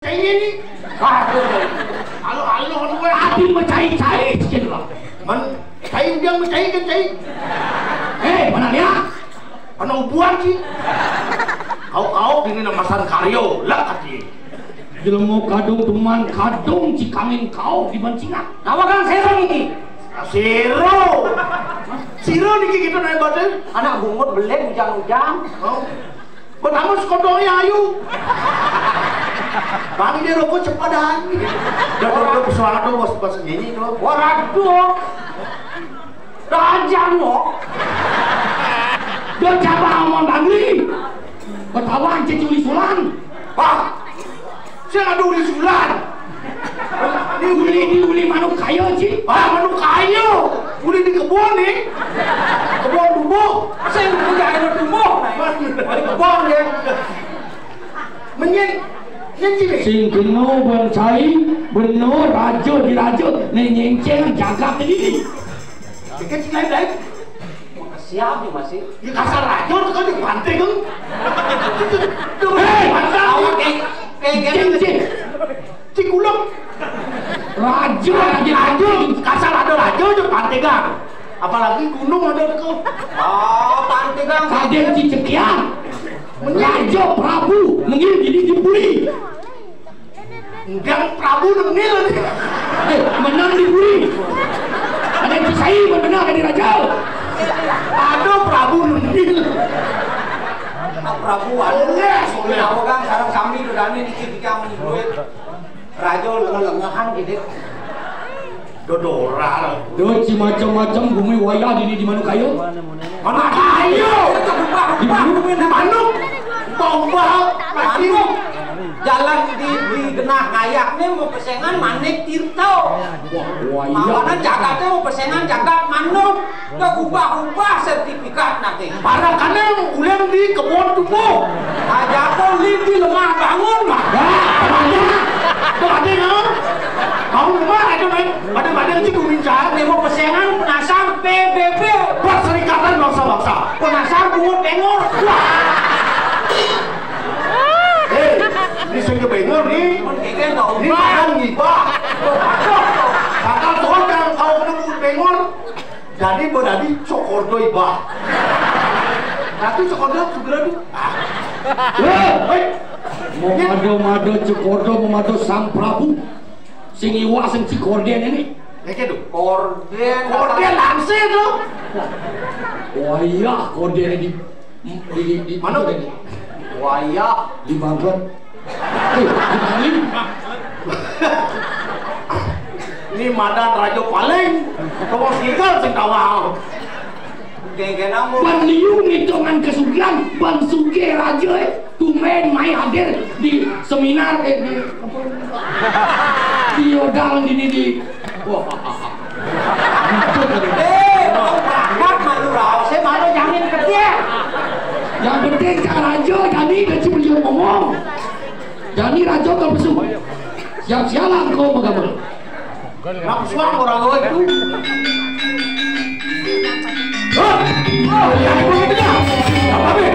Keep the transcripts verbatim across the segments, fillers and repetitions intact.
Ini nih. Aduh. Halo, halo, halo, gue. Adi mah cai-cai, sih, lah. Man, cai udah mah cai kan cai. Eh, mana dia? Mana ubuan sih? Kau-kau ini nama san karyo, lah, kati. Jelema kadung teman kadung cikangin kau di bancingan. Nawa kan serong ini. Siro. Siro niki kita naik badan. Anak bungut belek hujan-hujan. Oh. Pertama sekodongnya ayu. Bang dia rokok cepadan. Udah, udah, udah, pesuara tuh, bos, bos nyanyi tuh. Waduh. Raja no. Do coba omong Bangli. Betawa aja Juli Sulan. Wah. Saya ada Uli Sulan. Ini uli, ini uli manuk kayo, Ci. Ah, manuk kayo. Uli di kebun nih. Kebun tumbuh. Saya punya air tumbuh. Uli kebun ya. Menyen, nyen sini. Sing kena bancai, bener raja di raja, ne nyenceng jagat ini. Bikin sing lain lain. Siap nih masih. Ya kasar aja, lu kan di pantai kan. Hei, pantai. Awak kayak, kayak, kayak. Cing, cing. Cikulem. Raja, raja, raja. Kasar ada raja aja pantai kan. Apalagi gunung ada tuh. Oh, pantai kan. Raden Cicekian. Raja Prabu, nengil dini di puri. Endang Prabu nengil. Eh, menang di puri. Ada yang cisai, benar ada di raja. Aduh, Prabu nengil. Pak Prabu, anu, Yes, yes. Tahu kan, sekarang kami udah nih dikit-dikit yang duit. Raja lengah-lengahan gitu. Dodora. Duh, ci macam-macam bumi wayah dini di manuk kayu. Manuk kayu. Di manuk, di manuk. Bau-bau, mati. Manuk. Jalan di, di genah ngayak nih mau pesengan Manik Tirto. Wah, wayah. Mawana jagatnya mau pesengan jagat manuk. Udah ubah-ubah sertifikat nanti. Para kanang ulang di kebun tumbuh. Aja kau lidi lemah bangun. Dah, dah, dah. Tuh, ada, no? Mau lemah, ada, no? Pada badan si Gumincang. Nih, mau pesengan penasar P B B. Perserikatan Bangsa-Bangsa. Penasar bungut pengor. Wah. Eh, ini sing kepengor nih. Ini kan ngibah. Bakal tuan yang kau kena bungut pengor. Jadi berarti cokordo ibah. Ratu cokordo segera tuh. Ah. Eh, eh. Mau mado-mado cokordo, mau mado Sang Prabu. Sing iwak, sing cikorden ini. Ya, gitu. Korden. Korden langsir tuh. Wayah, korden di, di, di, di, mana? Wayah. Di bangkrut. Eh, di Bali. Ini madan raja paling. Kamu singgal sing kawal. Geng-geng namu. Ban liu ngitungan kesugihan, ban sugih raja, eh. Tumben mai hadir di seminar, eh, di, apa, di Yordal ini, di, wah. Eh, kau berangkat malu raos, saya malu jamin ke dia. Yang penting cak raja jadi, dia cuma lihat ngomong. Jadi raja kau pesu. Siap sialan kau bergabung. Langsung orang gue itu. Hah? Oh, ya, itu dia. Apa, Be?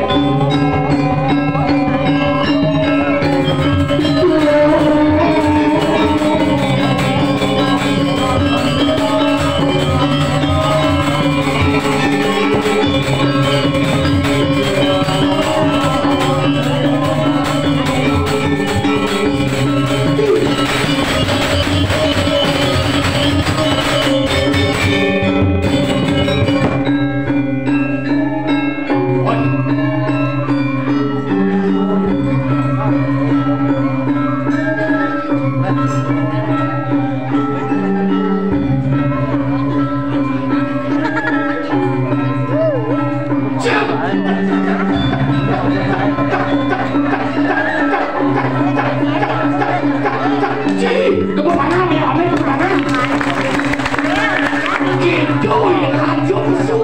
Gitu ya, raja pesu.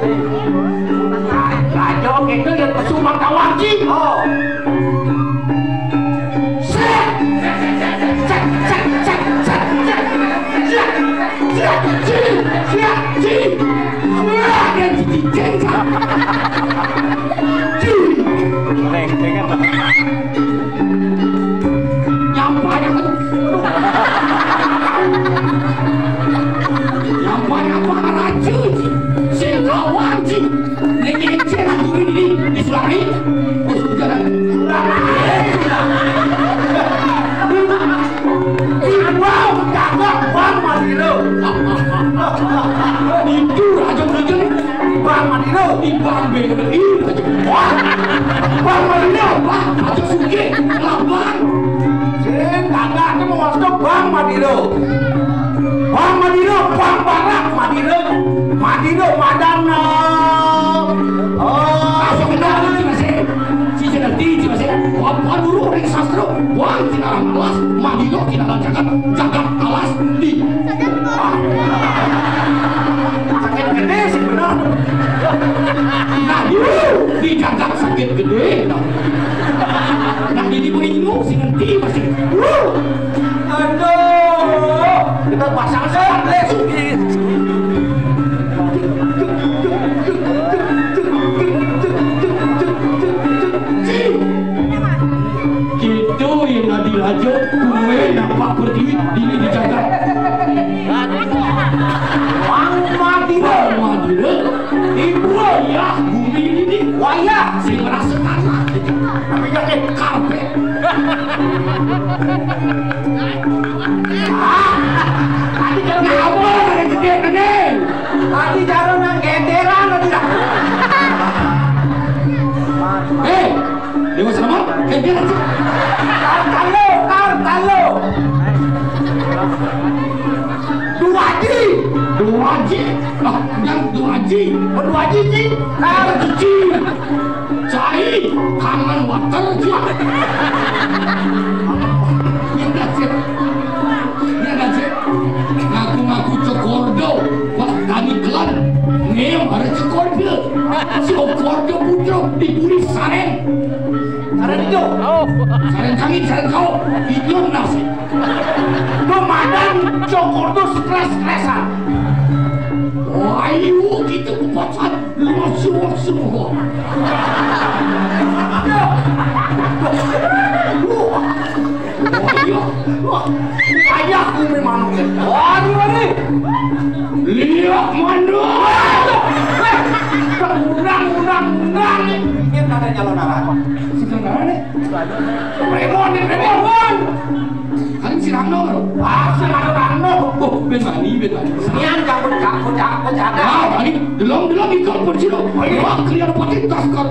Raja gitu ya, pesu mangkawati. Oh. Set. Set, set, set, set, set. Siap, siap, siap, siap, siap. Wah, dia cicing, siap. Cing. Reng, reng apa? Nyampai aku Wis, jangan. Iwang, gagak, Bang Madira. Itu Raja Raja. Bang Madira. Di Bang B R I, Raja. Wah, Bang Madira. Wah, Raja Sugih. Lah, Bang. Sing gagak, itu mau masuk Bang Madira. Bang Madira, Bang Barak Madira. Madira, Madana. Oh, sebenarnya masih. Si Jenenti, si masih. Apa dulu ring sastra? Wang tinarang alas, Madira tinarang jagat, jagat alas di. Sakit gede sih benar. Nah, dulu di jagat sakit gede. Nah, nah, ini bu Innu, si Nenti masih. Wuh. Aduh, kita pasang sandal. Gitu yang tadi raja, kue nampak berdiri, dini dijaga. Bang Madira. Bang Madira. Ibu ya, bumi ini wayah. Sing merasa tanah. Tapi yakin karpet. Ah, tadi kalau ngapa ada gede gede? Tadi cara nang genderan tadi dah. Eh, Dewa Selamat, genderan sih. Kartalo, Kartalo. Duaji, Duaji. Ah, yang Duaji. Duaji sih. Kartalo. Cai, kangen water, Ji. Iya nggak, Ji? Iya nggak, Ji? Ngaku-ngaku Cokordo, wah, tani kelan. Ngem, ada Cokordo. Cokordo putra, diburi saren. Saren itu. Saren kami, saren kau. Itu nasi. Komandan Cokordo stres-stresan. Wah, ayo, kita kupasan. Masuk semua. Ayahku memang. Waduh, waduh. Lihat mana? Undang, undang, undang. Ini ada nyalon arah. Sebenarnya. Remon, remon. Kan si Rano. Ah, si Rano, Rano. Oh, ben mani, ben mani. Nian, cakut, cakut, cakut, cakut. Ah, tadi delong, delong ikut pun sih, dong. Oh, iya. Wah, kelihatan pakai tas kar.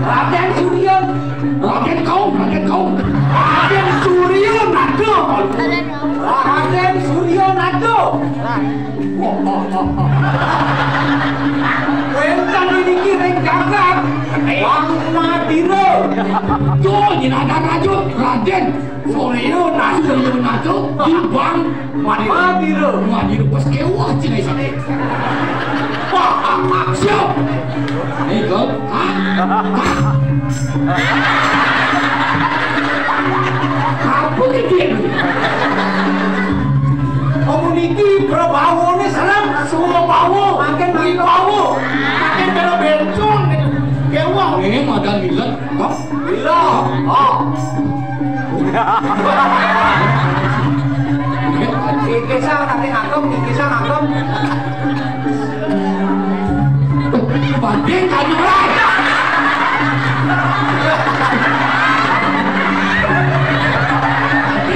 Raden Suryo. Raden Kaum, Raden Kaum. Raden Suryo Nado. Raden Suryo Nado. Wénten niki ring jagat Bang Madira. Tuh, jinagan raja, Raden Suryo Nado. Suryo Nado, di Bang Madira. Madira. Madira pas kewah, cina sini. Wah, siap. Nih, Gop. Hah? Hah? Apa ke dia? Komuniti Prabawa ni serem. Semua bawa. Makin beli bawa. Makin kena bencong. Kewah. Eh, madan milet. Hah? Milet. Oh. Kikisang nanti ngangkep, kikisang ngangkep. Banding kayu rai.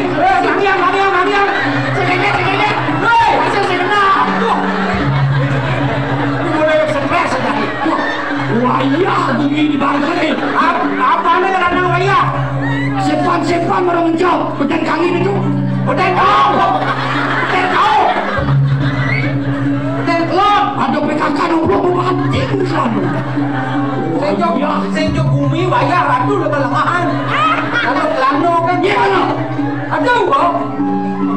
Eh, Mariam, Mariam, Mariam. Sedikit, sedikit. Hei, masih sedikit. Aduh. Ini mulai stres tadi. Wah, wayah bumi di bangsa ni. Ap-, apa ni kadang wayah? Sepan-sepan orang menjawab. Pedan kami ni tu. Pedan kau. Pedan kau. Pedan kelon. Ada P K K dua puluh empat jam selalu. Sejak, sejak bumi wayah ratu lemah-lemahan. Kalau kelano kan. Iya, benar. Ada, Bang.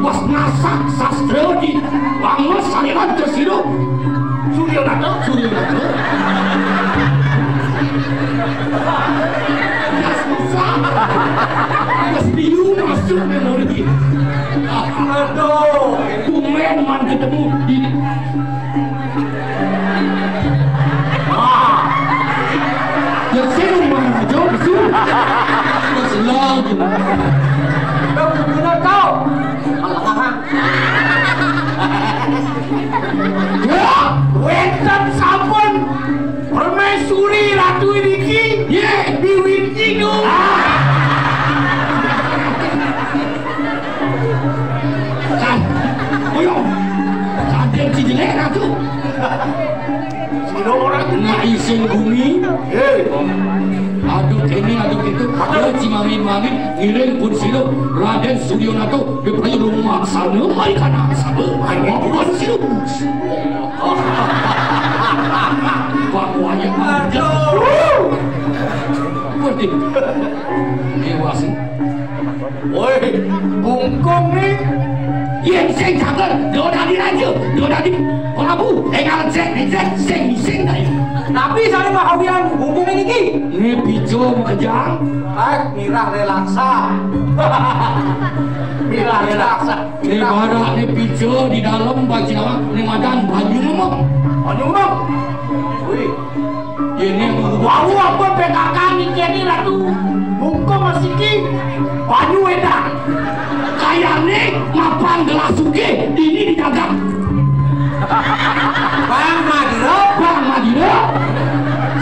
Bos ngasak sastra di bangun saliran tersiru. Suryo Nata, Suryo Nata. Ya susah. Terus biu masuk memori. Aduh. Kumen man ketemu di. Wah. Ya sih, Maharaja, betul. Terus lagi. Benar kau. Ya, wénten sampun. Permaisuri Bumi. Hei. Aduh ini, aduh itu. Aduh, cimangin-mangin, ngiring pun sila Raden Suryonato, bepayu rumah sana, mai kana sama, mai pun sila. Bang wayang. Aduh. Berarti. Dewa sih. Woi, bungkung nih. Yen sing cakep, do dadi raja, do dadi prabu, ing alam sing, sing, sing, sing, sing, sing. Tapi saya mau hawian bungkung ini ki. Ini pijo makejang. Eh, mirah relaksa. Mirah relaksa. Ini barak ini pijo di dalam baju awak, ini madan banyu ngomong. Banyu ngomong. Wih. Ini wau apa P K K niki Ratu? Bungkung masiki banyu edan. Kayane mapan gelas suke ini didagang. Bang Madira, Bang Madira.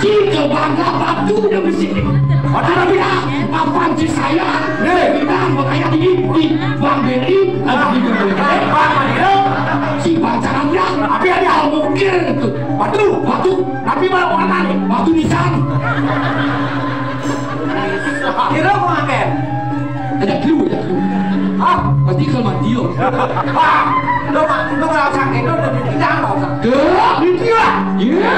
Cike bangga batu udah masiki. Padahal dia mapan si saya. Nih, kita mau kayak di, di Bang Beri, ada di Bang Beri. Bang Madira. Si Bang Caranya, tapi ada hal mungkin itu. Batu, batu, tapi malah warna nih, batu nisan. Kira mau ngapain? Ada clue, ada clue. Hah? Pasti kalau mati yo. Hah? Lo mak, lo nggak usah, lo udah di jangan nggak usah. Gelap, itu ya. Iya.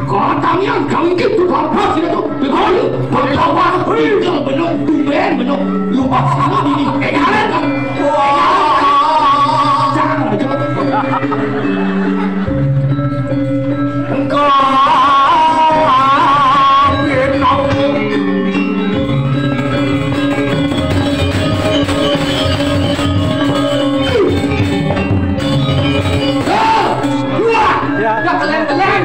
Katanya kau itu bapak sih itu. Betul. Bapak, tinggal benar, tumben benar. Lupa sama ini. Eh, kalian kan? Wah. Jangan, jangan. Ya, ya, kelen, kelen.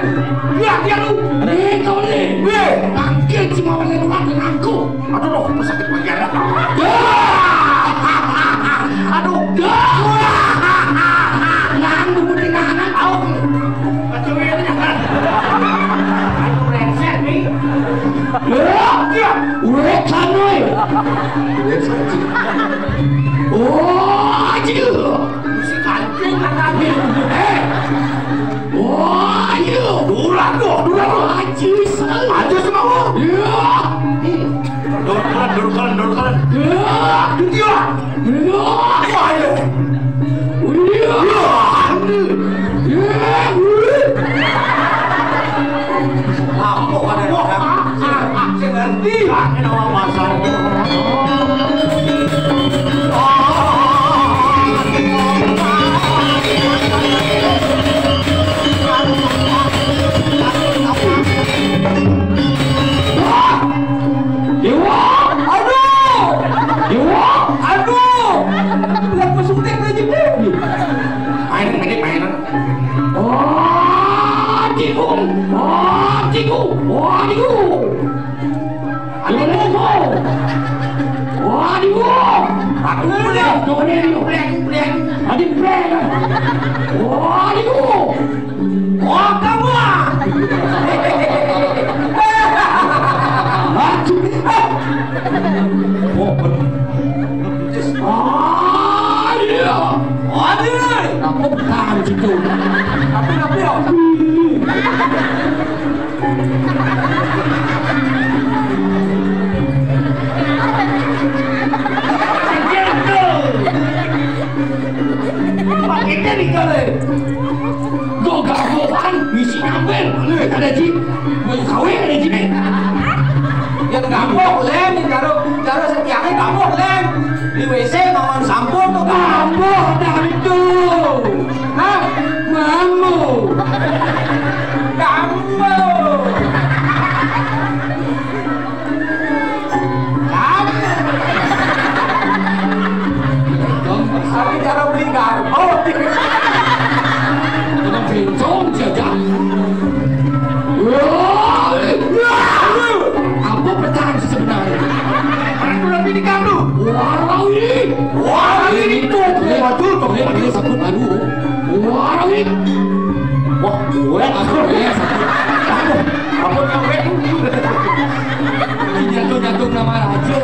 Ya, dia lu. Ini kau ni. Weh, angkat semua orang luar dengan aku. Aduh, loh, aku sakit bagian. Aduh. Nang, bubutin anak, au. Aduh, ini jangan. Aduh, brengsek nih. Weh, kanoy. Oh, aduh. Musik kancing, anak. Eh. Wah, iya. Duran tuh, duran tuh. Ajis. Ajis mau. Iya. Dorkalan, dorkalan, dorkalan. Iya. Iya. Iya. Wah, iya. Iya. Iya. Apa ada orang? Saya ngerti. Ini nama pasar. Dewa! Aduh! Dewa! Aduh! Lihat musuh teh aja deh. Main, main, main. Oh, tikung! Oh, tikung! Oh, tikung! Aduh, aduh, aduh. Waduh. Aduh, plek, plek, plek. Aduh, plek. Waduh. Wah, kamu ah. Aduh. Oh, bener. Aduh. Aduh. Aku tahan situ. Tapi, tapi, oh. Paketnya nih kali. Gua gak mau kan misi ngambil. Ada Ji. Mau kawin ada Ji. Ya nggak boleh nih, karo, karo setiangnya nggak boleh. Di W C makan sampur tuh nggak boleh. Dah itu. Hah? Mamu. Kamu. Kamu. Tapi cara beli garbo. Tukang bencong saja. Wah, apa pertahanan sebenarnya? Orang kurang ini kamu. Wah, ini. Wah, ini tuh. Waduh, tuh. Ini, ini sebut baru. Wah, ini. Wah, gue. Aku, gue. Aku, aku, gue. Jatuh-jatuh nama raja.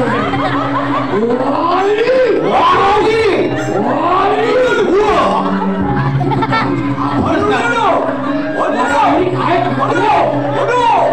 Wah, ini. Wah, ini. Wah, ini. Wah. Aduh, aduh. Aduh, aduh. Aduh, aduh.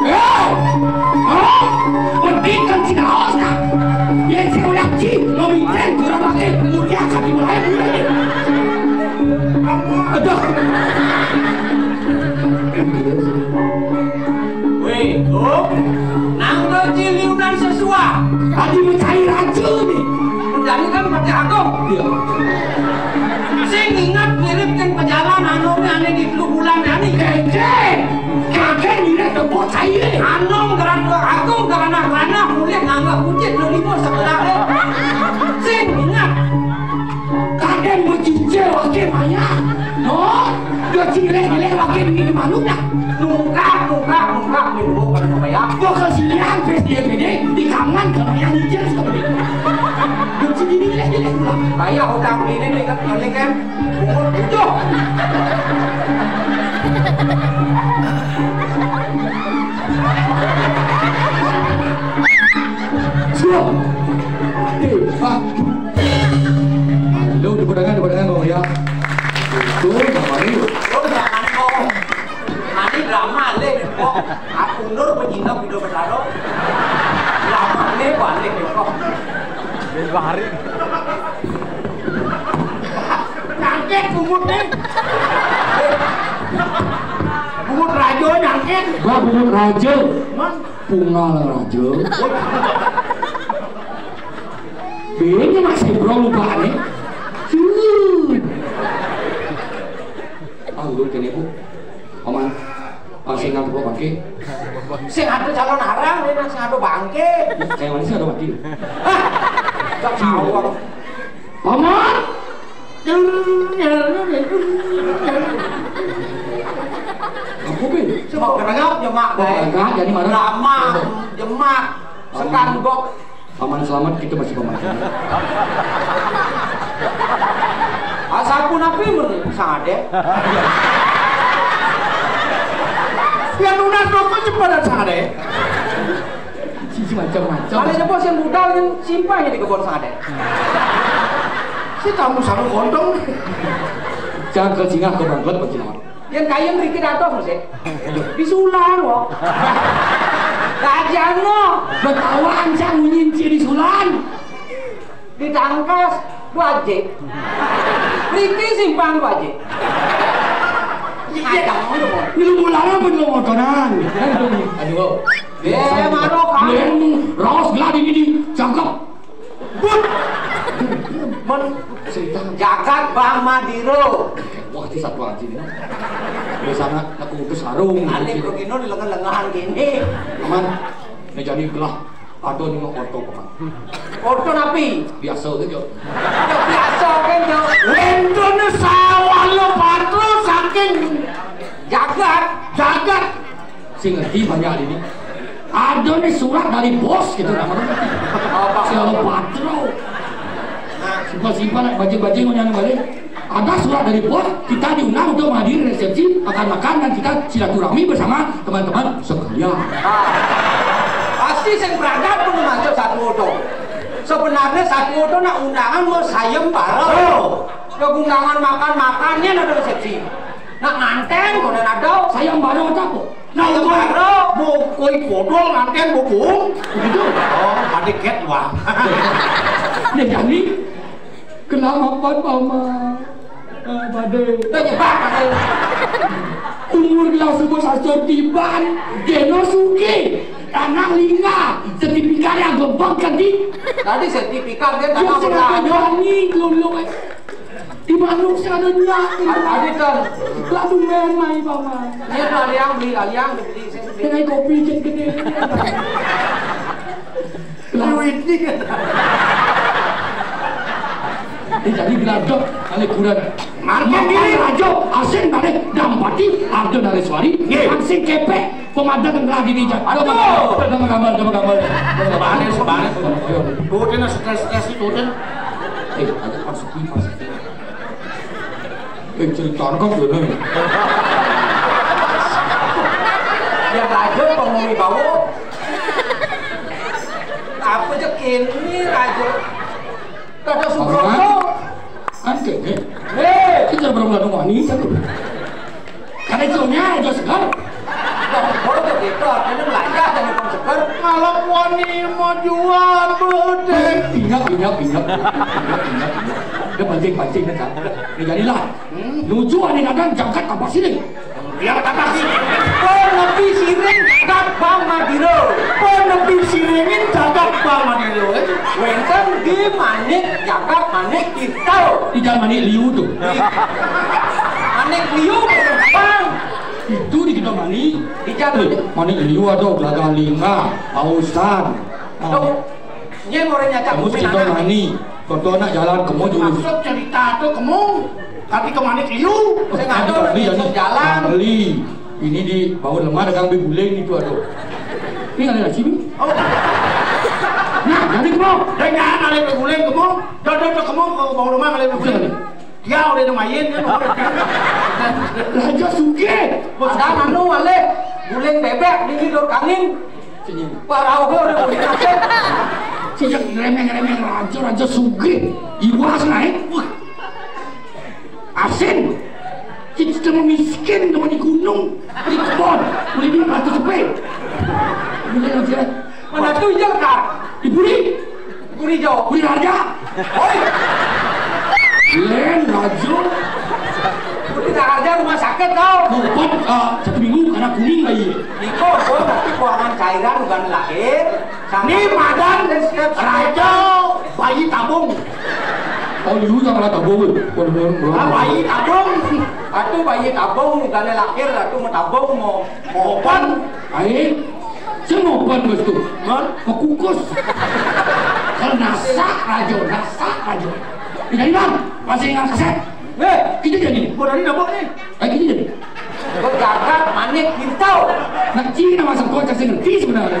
Hei! Hei! Pendidikan si Naos, Kak. Yang saya ulang, Ci, mau bikin kurang pakai, kemudian kami mulai mulai. Aduh. Wéh, Gung, nang kecil liunan sesuah. Tadi mencari racun nih. Udah ini kan pakai aku. Iya. Sing inget mirip sing pejalan anu ané di telu bulan ané. Kéngkén. Kéngkén mirip tembok cair. Anu gerak aku gerak-gerak mulih nganggo kucit lho limo sebelah. Sing inget. Kadén mau cicil wakil maya. No. Dia cilek-cilek wakil di manuk dah. Nungkak, nungkak, nungkak, nungkak, nungkak, ya. Gua kesilian, pes dia gede, di kanan, kalau yang hijau, suka gede. Dia cilek-cilek, cilek pulang. Bayar hutang ini nih, kan, balik kan. Umur tujuh. Siap. Eh, Pak. Halo, tepuk tangan, tepuk tangan, Bang, ya. Betul, Bang Mario. Lo udah mana, Bang? Mani drama, le, kok. Aku nur penyinap hidup berlaro. Drama, le, balik, kok. Bel hari. Nyangkit bungut nih. Bungut rajo nyangkit. Gua bungut rajo. Man. Pungal rajo. Bini masih bro lupa nih. Cuy. Ah, lu kene, Bu. Paman. Ah, sing ngantuk lo bangke. Sing ada calon arang, ini sing ada bangke. Kayak mana sih ada mati? Hah? Gak tahu. Paman. Apa, Bin? Coba kenapa jemak, Bay? Enggak, jadi mana? Lama, jemak, sekanggok. Paman selamat, kita masih paman. Asal pun apa yang sangade? Yang lunas rokok cepat dan sangade. Sisi macam-macam. Ada siapa yang budal yang simpang di kebun sangade? Si tamu sama kontong. Jangan ke singgah ke bangkot, Pak Jimat. Yang kaya mriki dados, Mas, ya. Di Sulan, kok. Kajian, kok. Betawa ancang munyi di Sulan. Di Tangkas, Bu Haji. Mriki simpang, Bu Haji. Iya. Ini lu mulai apa lu motoran? Aduh. Eh, maro kan. Lu raos gladi ini, cakep. But. Men jagat Bang Madiro. Wah, di satu aja nih. Di sana aku utus sarung. Nanti bro Gino di lengan-lengan gini. Aman. Ini jadi gelah. Ada nih mau foto, Paman. Foto napi? Biasa aja. Ya, biasa kan, Jo. Wentune sawah lo patro saking jagat, jagat. Sing ngerti banyak ini. Ada nih surat dari bos gitu namanya. Apa? Siapa patro? Simpan-simpan, bajing-bajing mau nyari balik. Ada surat dari bos, kita diundang untuk menghadiri resepsi, makan-makan, dan kita silaturahmi bersama teman-teman sekalian. Ah, pasti sing berangkat pun masuk satu oto. Sebenarnya satu oto nak undangan mau sayembara. Oh. Ke undangan makan-makannya ada resepsi. Nak nganten, kau ada. Sayembara apa? Nah, sayembara. Bokoi podol nganten bokong. Begitu. Oh, ada ket wah. Nih, jadi kenapa, Paman? Eh, Bade. Tanya, Pak, Pak. Umur gelah subuh sasur tiban, Geno Suki, tanah lingga, sertifikat yang gempeng kan di. Tadi sertifikat dia tanah. Berani lulu. Di mana sih ada nyak? Ada kan. Lalu main main, Paman. Ini tuh ada yang beli, ada yang beli, saya beli. Dengan kopi jet gede. Duit nih. Ini jadi geladok kali kurang. Marga diri. Rajo, asing dari Dampati, Arjo dari Suari, nggih. Asing kepek, pemadam yang telah diri. Aduh. Coba gambar, coba gambar. Sebaris, sebaris. Ayo. Tuh, dia stres-stres itu, dia. Eh, ada pasuki, pasuki. Eh, cerita kan bener. Ya, raja, penghuni bau. Apa aja kini, raja? Kada Subroto. Kan kene. Hei. Kita belum ada wanita tuh. Kada isonya aja segar. Kada Subroto gitu, artinya belajar dan bukan segar. Kalau wani mau jual bedeng. Pinjam, pinjam, pinjam. Dia pancing-pancing kan. Ya jadilah. Hmm? Lucu aneh kadang jangkat apa sini? Biar kata sih. Oh, lebih siring. Jagat Bang Madira. Penepi siringin jagat Bang Madira. Wénten di Manik, jagat Manik Tirta. Di jagat Manik Liu to. Manik Liu, Bang. Itu di kita Manik. Di jagat. Eh, Manik Liu ada Gelaga Lingga, Ausan. Tuh, nyén orang nyacak. Kamu cerita Manik. Contoh nak jalan kamu juga. Maksud cerita to kamu. Tapi ke Manik Liu. Saya nggak tahu lagi jalan. Beli. Ini di bawah lemah dagang beguling itu, aduh. Ini ada sini. Oh. Nah, jadi kamu. Dengan ada beguling kamu. Dodot kamu ke bawah lemah ada beguling. Dia udah lumayan kan. Raja Sugih. Ada anu alih guling bebek di Dor Kangin. Sini. Parau udah guling. Sejak remeh-remeh raja, Raja Sugih. Iwas naik. Wah. Asin. Kita mau miskin, mau di gunung, di kebon, beli di batu sepe. Beli aja. Mana tuh iya, Kak? Di Puri. Puri Jawa. Puri Raja. Oi. Lén, Raja. Puri Raja rumah sakit tau. Obat, eh, satu minggu karena kuning lagi. Niko, gua nanti keuangan cairan bukan lahir. Ini madan Raja bayi tabung. Oh, you sama tabung. Ah, bayi tabung. Atuh bayi tabung, bukan lahir, atuh mau tabung, mau, mau open. Aing, saya mau open, Bos, tuh. Hah? Mau kukus. Kalau nasak, Raja, nasak, Raja. Jadi, Bang, masih nggak kasih? Eh, kita jadi. Gua dari dapur nih. Eh, kita jadi. Gua gagal, manik, gitu. Nah, Cina masuk kocak sih ngerti sebenarnya.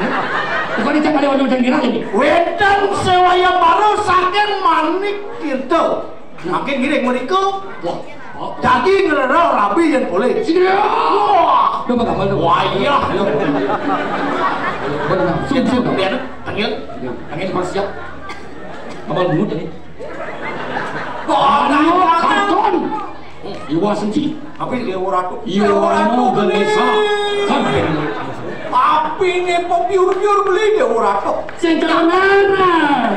Bukan dicak ada orang yang kira jadi. Wénten sewaya baru saking manik, gitu. Makin ngiring meniku. Wah, wah. Jadi ngerero rabi yang boleh. Siap. Wah. Coba tambah dong. Wah, iya. Ayo. Benar. Siap, siap. Biar tengil. Tengil, Mas, siap. Tambah dulu tadi. Wah, karton. Iwa senci. Tapi dia ora tuh. Iya, ora mau beli. Kan. Tapi ini pok piur-piur beli dia ora tuh. Sing kelengaran.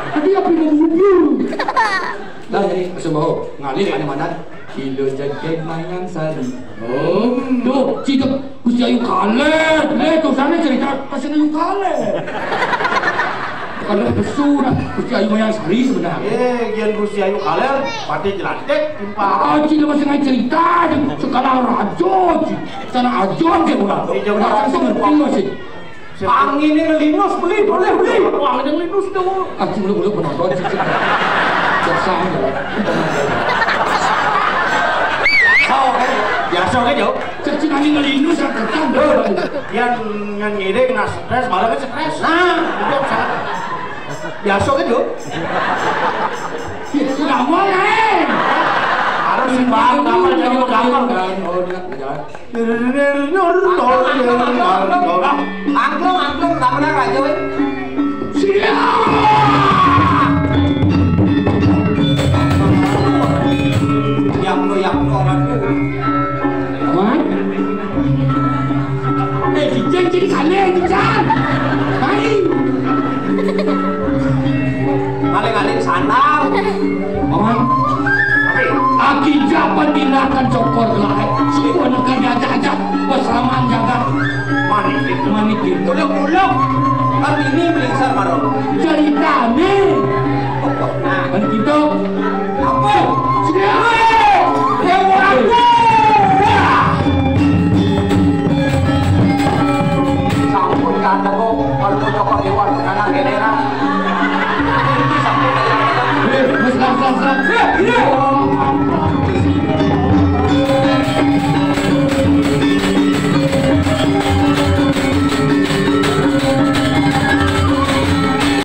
Tadi apa mau bubur? Lah, ini semua ngalih mana-mana. Kilo jajan mayang sari. Oh, tuh, cicak Gusti Ayu Kaler. Lé, tuh sana cerita kasih Ayu Kaler. Kalau besu, nah, Gusti Ayu Mayang Sari sebenarnya. Eh, yang Gusti Ayu Kaler, pati jelantik, timpal. Ah, cicak masih ngai cerita, sekarang rajo, cicak. Sana ajo, cicak, ulah. Iya, udah. Orang sih ngerti masih. Angin ini linus beli, boleh beli. Wah, angin linus tuh. Aku belum belum penonton sih. Biasa aja. Oh, oke. Biasa aja, Jo. Cacing angin linus yang kecil. Yang yang ngide kena stres, malah kan stres. Nah, udah sangat biasa aja, Jo. Sudah mulai. Harus sih, Bang, kapan jadi kapan? Oh, dia. Angklung, angklung, tak pernah raja, weh. Siap! Yakno, yakno, orang tuh. Aman? Eh, cincin, cincin, kaleng, cincin. Mari. Kaleng-kaleng sandal. Paman, aki japan tindakan cokor gelai. Semua nekan diajak-ajak. Pas raman jaga. Manik itu. Manik itu. Uluk-uluk. Kan ini melingsar baru. Ceritane. Nah. Manik itu. Apa? Sini. Dewa aku. Sampun kata kok, kalau cokor dewan, karena genera. Ini sampun kata. Eh, mas, mas, mas, mas. Eh, iya.